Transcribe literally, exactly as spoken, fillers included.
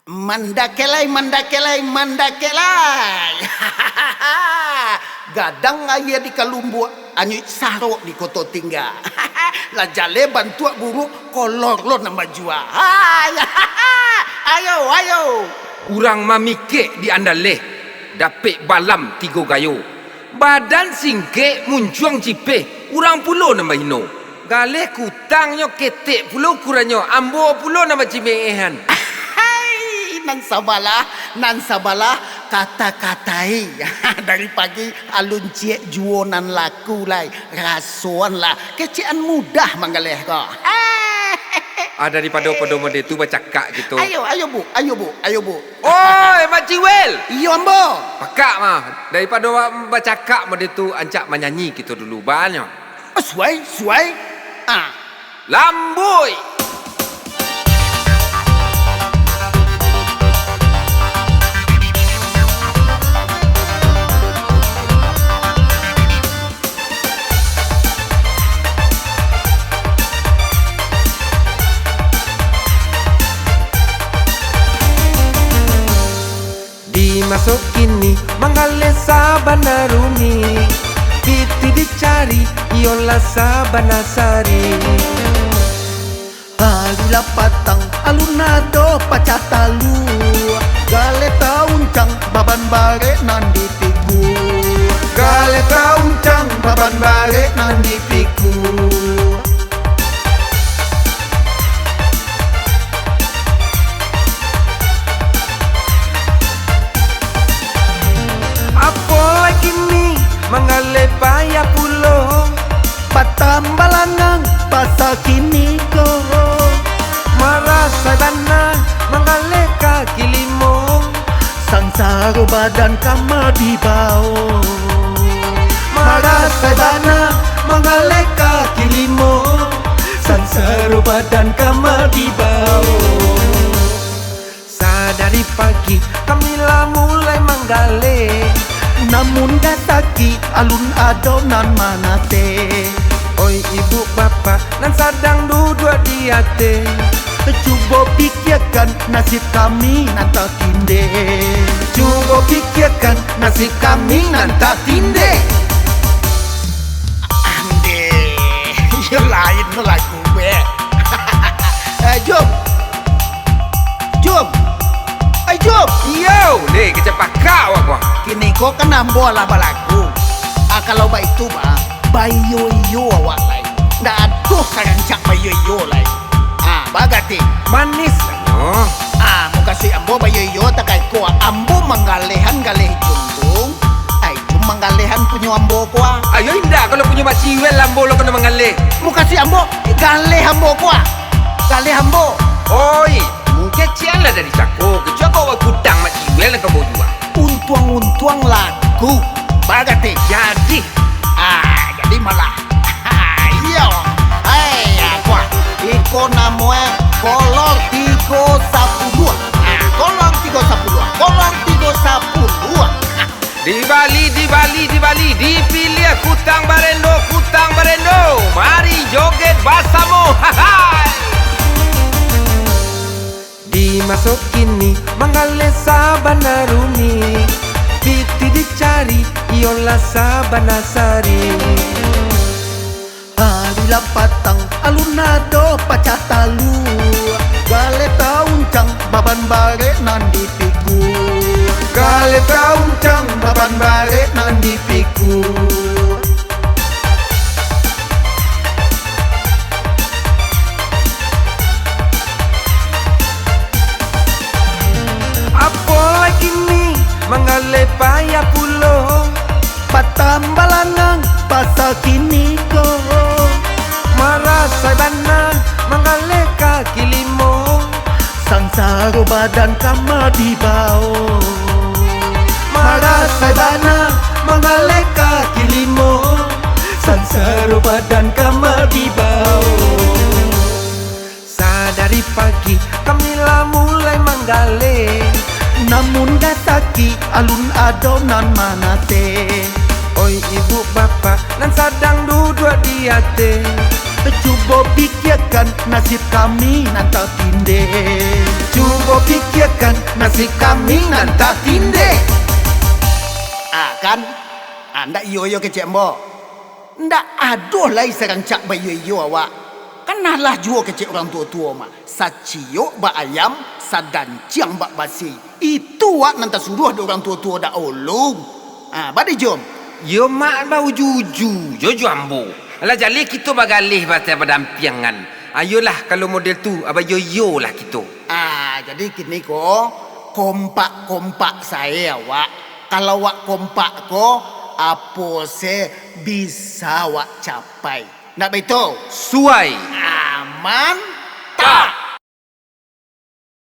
Mandakek lai, mandakek lai, mandakek lai. Gadang aia di Kalumbuak, anyuik sarok di Koto Tingga. Lah jaleh bantuak buruak, kolor lo nan bajua. Hai, ayo, ayo. Urang mamikek di Andaleh, dapek balam tigo gayo. Badan singkek, muncuang cipeh, urang pulo nan bahino. Galeh kutangnyo ketek pulo ukurannyo, ambo pulo nan bacimeehan. Hai, nan sabalah, nan sabalah, kata-katai. Dari pagi alun ciek juo nan laku lai, rasoan lah. Kecekan mudah manggaleh ko. Ah, daripado pado mode tu bacakak kito. Ayo, ayo, Bu, ayo, Bu, ayo, Bu. Oi, Mak Ciwel! Iyo, ambo. Pakak mah, daripado ba-, bacakak mode tu, ancak manyanyi kito dulu, banyo. Suai, suai. Ah. Lambuik! Di maso kini, manggaleh sabana rumi, pitih dicari, iyolah sabana sari. Hari lah patang, alun ado pacah talua. Galeh tauncang, baban barek nan dipikua. Galeh tauncang, baban barek nan dipikua. Apo lai kini, manggaleh payah pulo. Patambah langang pasa kini ko. Marasai bana manggaleh kaki limo. Sansaro badan ka ma dibao. Marasai bana manggaleh kaki limo. Sansaro badan ka ma dibao. Sadari pagi kami lah mulai manggaleh. Namun dasaki alun ado nan manateh. Oi ibu bapak nan sadang duduak di ateh. Cubo pikiakan nasib kami nan tatindeh. Cubo pikiakan nasib kami nan tatindeh. Andeh, iyo lain no lagu, beh. Eh, Jum. Jum. Eh, Jum. Iyo, deh, kecek pakak awak ko. Kini ko kan ambo lah balagu. Ah, kalau baitu, bah, baiyo-iyo awak lai. Ndak ado sarancak baiyo-iyo lai. Ah, bagati. Manis lah nyo. Ah, mukasuik ambo baiyo-iyo takai ko, ambo manggalehan galeh Jum tu. Ai, Jum manggalehan punyo ambo ko, ah. Ayo indak, kalau punyo Mak Ciwel ambo lo kena manggaleh. Mukasuik ambo, galeh ambo ko, ah. Galeh ambo. Oi, mungkin cian lah dari cako, kecuali kau awak kutang Mak Ciwel nan ka bawa jua. Untuang-untuang lagu. Bagati. Jadi. Ah, jadi malah. Iyo. Hai, apo? Iko namoe kolor tigo sapuluah. Ah, kolor tigo sapuluah. Kolor tigo sapuluah. Di Bali, di Bali, di Bali, dipiliah kutang barendo, kutang barendo. Mari joget basamo. Hahai. Di maso kini, manggaleh sabana rumi. Pitih dicari, iyolah sabana sari. Hari lah patang, alun ado pacah talua. Galeh tauncang, baban barek nan dipikua. Galeh tauncang, baban barek nan dipikua. Apo lai kini, manggaleh payah pulo. Patambah langang pasa kini ko. Marasai bana manggaleh kaki limo. Sansaro badan ka ma dibao. Marasai bana manggaleh kaki limo. Sansaro badan ka ma dibao. Sadari pagi kami lah mulai manggaleh. Namun dasaki alun ado nan manateh. Oi ibu bapak nan sadang duduak di ateh. Cubo pikiakan nasib kami nan tatindeh. Cubo pikiakan Nasi kami nan tatindek. Ah, kan? Ah, ndak iyo-iyo kecek ambo. Ndak ado lai sarancak baiyo-iyo awak. Kan alah juo kecek urang tuo-tuo mah, saciyok bak ayam, sadanciang bak basi. Itu wak nan tasuruah dek urang tuo-tuo dahulu. Ah, bade, Jom? Yo, mak bauju-uju jo, jo ambo. Alah jaleh kito bagaleh basa badampiangan. Ayolah, kalau model tu, abaiyo-iyolah kito. Ah, jadi kini ko, kompak-kompak sae awak. Kalau wak kompak ko, apo se bisa wak capai. Ndak baitu? Suai. Aman. Tak.